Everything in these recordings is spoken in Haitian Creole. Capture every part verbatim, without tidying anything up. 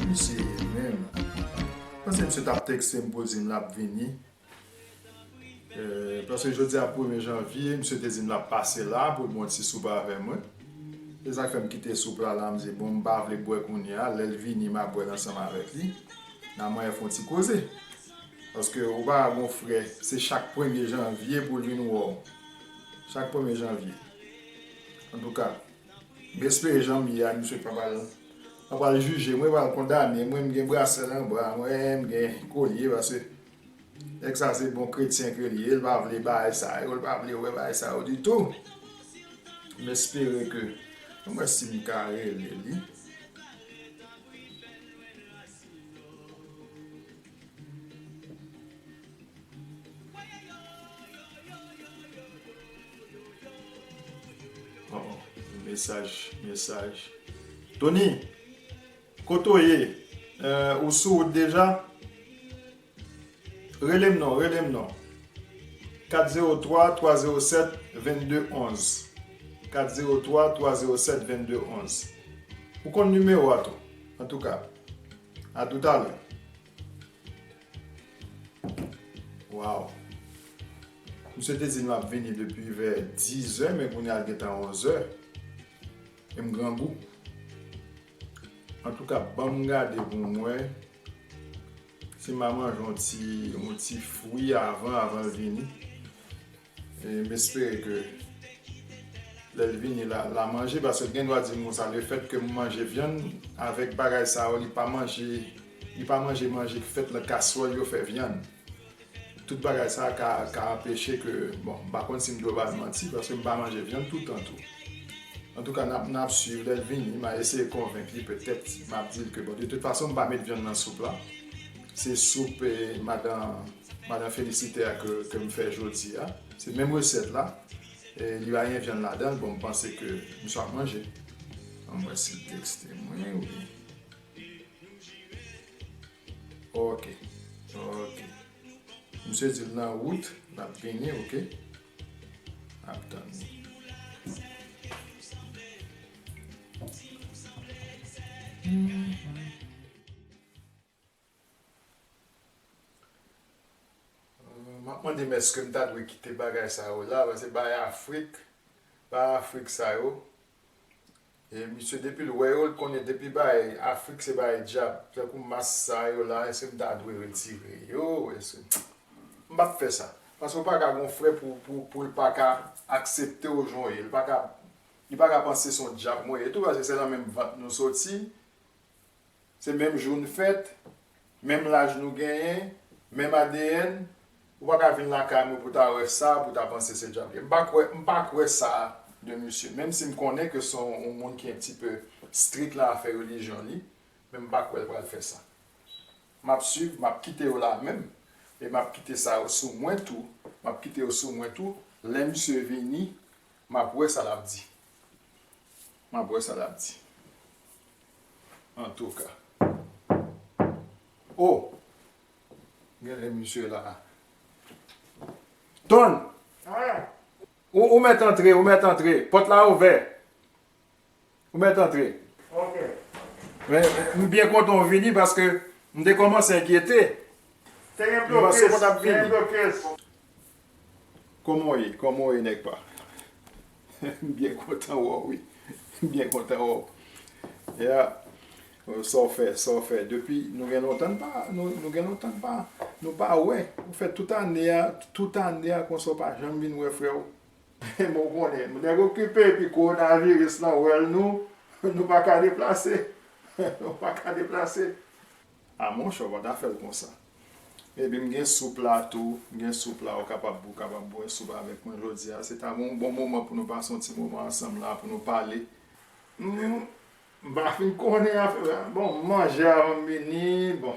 Misye ye menm. Panse misye t ap tekste m pou l di m l ap vini. Eh, paske jodi a premye janvye, misye te di m l ap pase la pou l bwè yon ti soup avè mwen. Se sa k fè m kite soup la, la, m di, bon, m pa vle bwè kounye a, lè l vini, m a bwè l ansanm avèk li. N a manyen fè yon ti koze. Paske ou pa gon frè, se chak premye janvye pou l vin wè w. Chak premye janvye. Antouka, m espere jan m ye a, misye pa pral, pa pral jije mwen, pral kondane mwen, m gen braslè nan bra mwen, m gen kolye, paske nèg sa se bon kretyen ke l ye, l pa vle bagay sa yo, l pa vle wè bagay sa yo ditou. M espere ke, ann wè si m ka rele li. Oh, oh, mesaj, mesaj. Tony, kote w ye? Eh, ou sou wout deja? Rele m non, rele m non. Kat zewo twa, twa zewo sèt, vennde onz. Kat zewo twa, twa zewo sèt, vennde onz. Ou konn nimewo a tou. Antouka, a toutalè. Waw. Misye te di m l ap vini depi vè dizè, men kounye a l gentan onzè. E m grangou. Antouka, ban m gade pou m wè si m a manje yon ti, yon ti fwi avan, avan l vini. E m espere ke lè l vini la, l a manje, paske l gen dwa di m konsa, lefèt ke m manje vyann avèk bagay sa yo, li pa manje, li pa manje manje k fèt nan kaswòl yo fè vyann. Tout bagay sa a ka, ka anpeche ke, bon, m pa konn si m dwe ba l manti, paske m pa manje vyann toutan tou. Antouka, n ap, n ap swiv, lè l vini, m a eseye konvenk li, petèt, m ap di l ke, bon, de tout fason, m pa met vyann nan soup la. Se soup, eh, madan, madan Felisite a ke, ke m fè jodi a. Se menm resèt la. Eh, li pa gen vyann ladan l, bon, m panse ke misye ap manje. Ann wè si l tekste mwen, wi. Ok. Ok. Misye di l nan wout, l ap vini, ok. Ap tann li. Euh, m ap mande m èske m ta dwe kite bagay sa yo la, paske bay Afrik, bay Afrik sa yo, e misye depi l wè yo, l konnen depi bay Afrik se bay dyab. Tankou mas sa yo la, èske m ta dwe retire yo? Èske, m p ap fè sa. Paske w pa ka gon frè pou, pou, pou l pa ka aksepte w jan w ye. L pa ka, li pa ka panse se yon dyab mwen ye tou, paske se nan menm vant nou soti. Se menm jou n fèt, menm laj nou genyen, menm A D N, ou pa ka vin lakay mwen pou ta wè sa, pou ta panse se dyab li. M pa kwè, m pa kwè sa de misye. Menm si m konnen ke se yon, yon moun ki un petit peu strik nan afè relijyon li, men m pa kwè l pral fè sa. M ap swiv, m ap kite yo la menm, e m ap kite sa yo sou mwen tou, m ap kite yo sou mwen tou. Lè misye vini, m ap wè sa l ap di. M ap wè sa l ap di. Antouka. O! Genlè misye la. Ton! Ou, ou mèt antre, ou mèt antre. Pòt la ouvè. Ou mèt antre. Ok. Men, m byen kontan w vini paske m te kòmanse enkyete. Te gen blokis, te gen blokis. Kòman w ye? Kòman w ye, nèg pa? M byen kontan wè w, wi. M byen kontan wè w. Ya. Sa w fè, sa w fè. Depi nou gen lontan n pa, nou, nou gen lontan n pa, nou pa wè. Ou fè tout ane a, tout ane a konsa w pa janm vin wè frè w. Men w konnen, nèg okipe, epi kowonaviris lan wè l nou, nou pa ka deplase. Nou pa ka deplase. A monchè, w pa ta fè l konsa. Epi m gen soup la tou, m gen soup la, ou kapab, ou kapab bwè soup avèk mwen jodi a. Se ta yon bon moman pou nou pase yon ti moman ansanm la, pou nou pale. M, m pa fin konnen afè, bon, m manje avan m vini, bon.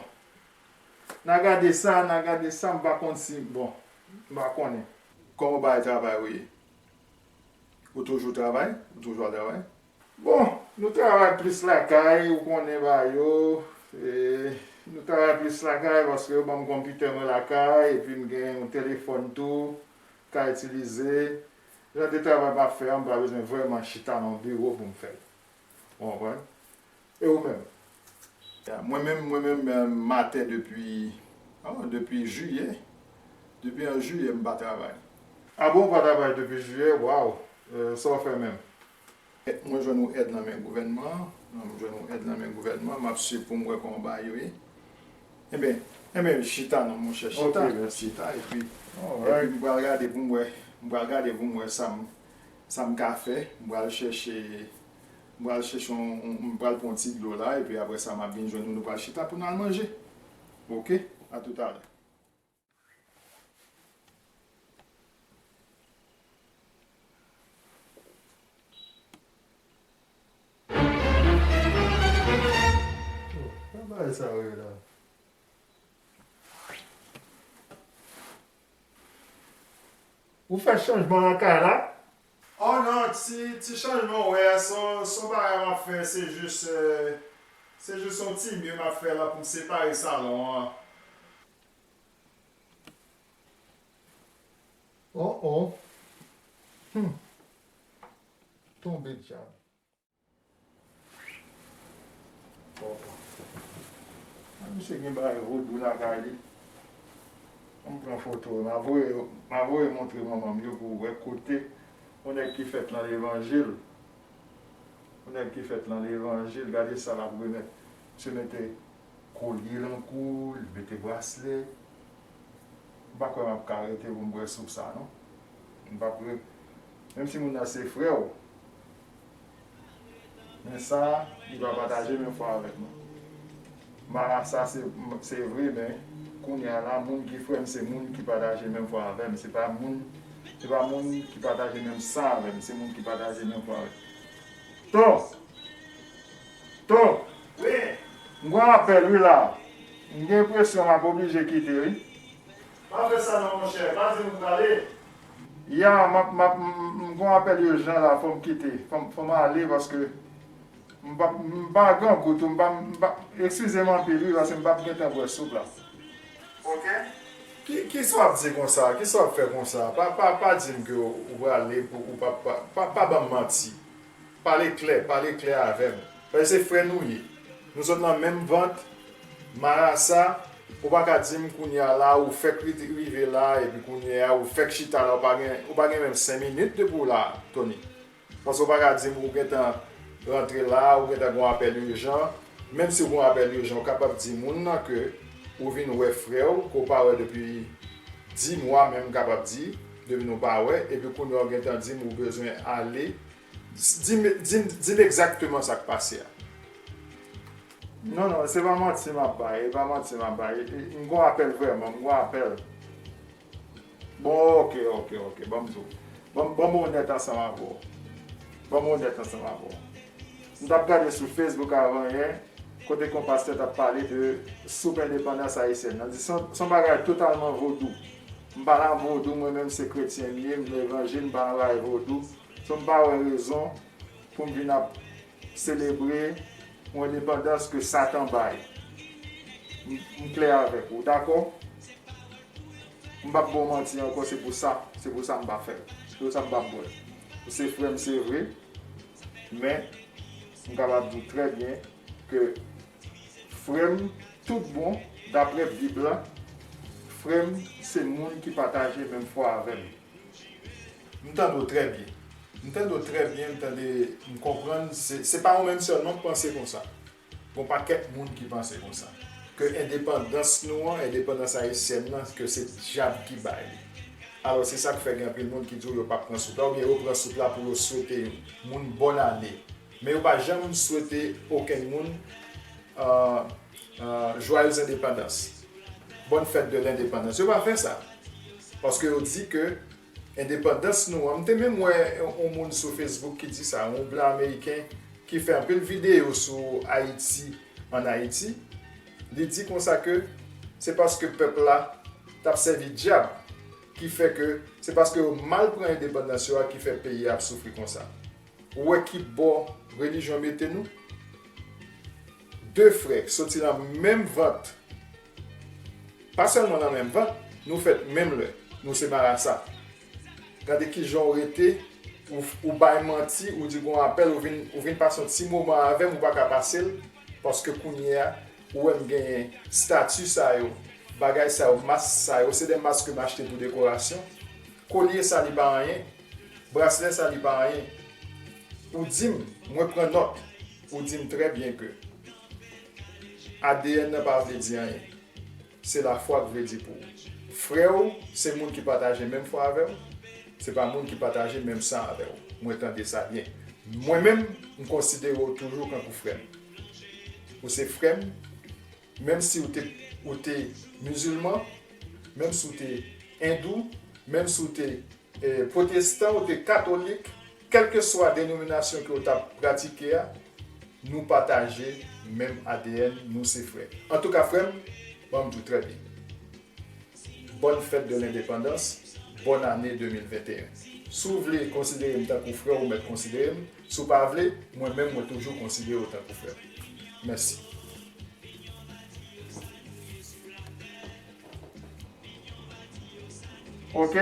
N a gade sa, n a gade sa, m pa konn si, bon, m pa konnen. Kòman w bay travay ou ye? Ou toujou travay? Ou toujou al travay? Bon, nou travay plis lakay, ou konnen ba yo. E, nou travay plis lakay paske yo ban m konpitè mwen lakay, epi m gen yon telefòn tou, m ka itilize. Jan de travay m ap fè a, m pa bezwen vrèman chita nan yon biwo pou m fè l. Ou konprann? E ou menm? Ya, mwen menm, mwen menm, eh, m atè depi, oh, depi jiyè. Depi an jiyè, m pa travay. A bon, ou pa travay depi jiyè? Waw! Eh, sa w fè menm? Eh, mwen jwenn yon èd nan men gouvènman an. Mwen jwenn yon èd nan men gouvènman. M ap swiv pou m wè kòman bagay yo ye. Enben, enben, chita non, monchè, chita. Ok, mèsi. Chita, epi, epi m pral gade pou m wè, m pral gade pou m wè sa m, sa m ka fè. M pral chèche, m pral chèche yon, yon, m pral pran yon ti dlo la, epi apre sa, m ap vin jwenn nou, nou pral chita pou n al manje. Ok? A toutalè. Oh, sa bagay sa yo ye la? Ou fè chanjman nan kay la? Oh non, ti, ti chanjman w wè a, se yon, se yon bagay m ap fè, se jis, eh, se jis yon ti mi m ap fè la pou m separe salon an. Oh, oh. Hmm. Tonbe dyab. Papa. A, misye gen bagay vodou lakay li. Ann pran foto. M a voye, m a voye montre manman m yo pou w wè kote yon nèg ki fèt nan levanjil. Yon nèg ki fèt nan levanjil, gade sa l ap remèt. Misye mete kolye nan kou l, li mete braslè. M pa kwè m ap ka rete pou m bwè soup sa, non. M p ap re-, menm si moun nan se frè w, men sa, li pa pataje menm fwa avèk nou. Marasa, se, se vre, men kounye a la, moun ki frè m, se moun ki pataje menm fwa avè m. Se pa moun, se pa moun ki pataje menm san avè m, se moun ki pataje menm fwa avè m. Ton! Ton! Wi! M gen yon apèl, wi, la. M gen enpresyon m ap oblije kite, wi. Pa fè sa non, monchè. Pa di m prale. Ya, m ap, m ap, m, m, m gen yon apèl ijan la, fò m kite. Fò m, fò m ale paske m pa, m pa grangou tou, m pa, m pa, eskize m anpil, wi, paske m p ap gentan bwè soup la. Ok. Ki, kisa w ap di konsa? Kisa w ap fè konsa? Pa, pa, pa di m ke w, ou prale pou, ou pa, pa, pa, pa ban m manti. Pale klè, pale klè avè m. Paske se frè nou ye. Nou sot nan menm vant. Marasa, ou pa ka di m kounye a la, ou fèk ri-, rive la, epi kounye a, ou fèk chita la, ou pa gen, ou pa gen menm senk minit depi w la, Tony. Paske ou pa ka di m ou gentan rantre la, ou gentan gen yon apèl ijan. Menm si w gen yon apèl ijan, ou kapab di moun nan ke ou vin wè frè w, ke w pa wè depi dis mwa menm, m kapab di, depi nou pa wè, epi kounye a w gentan di m ou bezwen ale. Di m, di m, di m egzakteman sa k pase a. Non, non, se pa manti m ap bay, e pa manti m ap bay. E, e, m gen yon apèl vrèman, m gen yon apèl. Bon, ok, ok, ok, ban m di w. Ban m, ban m onèt ansanm avè w. Ban m onèt ansanm avè w. M t ap gade sou Facebook avan yè, kote ke yon pastè t ap pale de soup endepandans ayisyèn nan. Li di se yon, se yon bagay totalman vodou. M pa nan vodou, mwen menm se kretyen m ye, m nan levanjil, m pa nan bagay vodou. So, m pa wè rezon pou m vin ap selebre yon endepandans ke Satan bay. M, m klè avèk ou, dakò? M p ap ba w manti ankò, se pou sa, se pou sa m pa fè l. Se pou sa m p ap bwè l. Ou se frè m, se vre, men m kapab di w trè byen ke frè m, tout bon, daprè Bib la, frè m, se moun ki pataje menm fwa avè m. M tande w trè byen. M tande w trè byen, m tande, m konprann, se, se pa ou menm sèlman k panse konsa. Gon pakèt moun ki panse konsa. Ke endepandans nou an, endepandans ayisyèn nan, ke se dyab ki bay li. Alò, se sa k fè gen anpil moun ki di w yo p ap pran soup la, oubyen yo pran soup la pou yo swete moun bòn ane. Men yo pa janm swete okenn moun, euh, euh, joyeuse indépendance. Bonne fête de l'indépendance. Yo pa fè sa. Paske yo di ke endepandans nou an, m te menm wè yon, yon moun sou Facebook ki di sa, yon blan ameriken ki fè anpil videyo sou Ayiti, ann Ayiti. Li di konsa ke se paske pèp la t ap sèvi dyab ki fè ke se paske yo mal pran endepandans yo a ki fè peyi a ap soufri konsa. Ou wè ki bò relijyon mete nou? De frè soti nan menm vant. Pa sèlman nan menm vant, nou fèt menm lè. Nou se marasa. Gade kijan w rete, ou, ou bay manti, ou di gon apèl, ou vin, ou vin pase yon ti moman avè m, ou pa ka pase l, paske kounye a, ou wè m genyen stati sa yo, bagay sa yo, mas sa yo, se de mas ke m achte pou dekorasyon. Kolye sa li pa anyen, braslè sa li pa anyen. Ou di m, mwen pran nòt, ou di m trè byen ke A D N nan pa vle di anyen. Se lafwa k vle di pou ou. Frè w, se moun ki pataje menm fwa avè w, se pa moun ki pataje menm san avè w. Mwen tande sa byen. Mwen menm, m konsidere w toujou kankou frè m. Ou se frè m, menm si w te, ou te mizilman, menm si w te endou, menm si w te eh, pwotestan, ou te katolik, kèlkeswa denominasyon ke w t ap pratike a, nou pataje menm A D N, nou se frè. Antouka, frè m, ban m di w trè byen. Bonne fête de l'indépendance, bonne année deux mille vingt et un. Si w vle konsidere m tankou frè w, ou mèt konsidere m. Si w pa vle, mwen menm, mwen toujou konsidere w tankou frè m. Mèsi. Ok?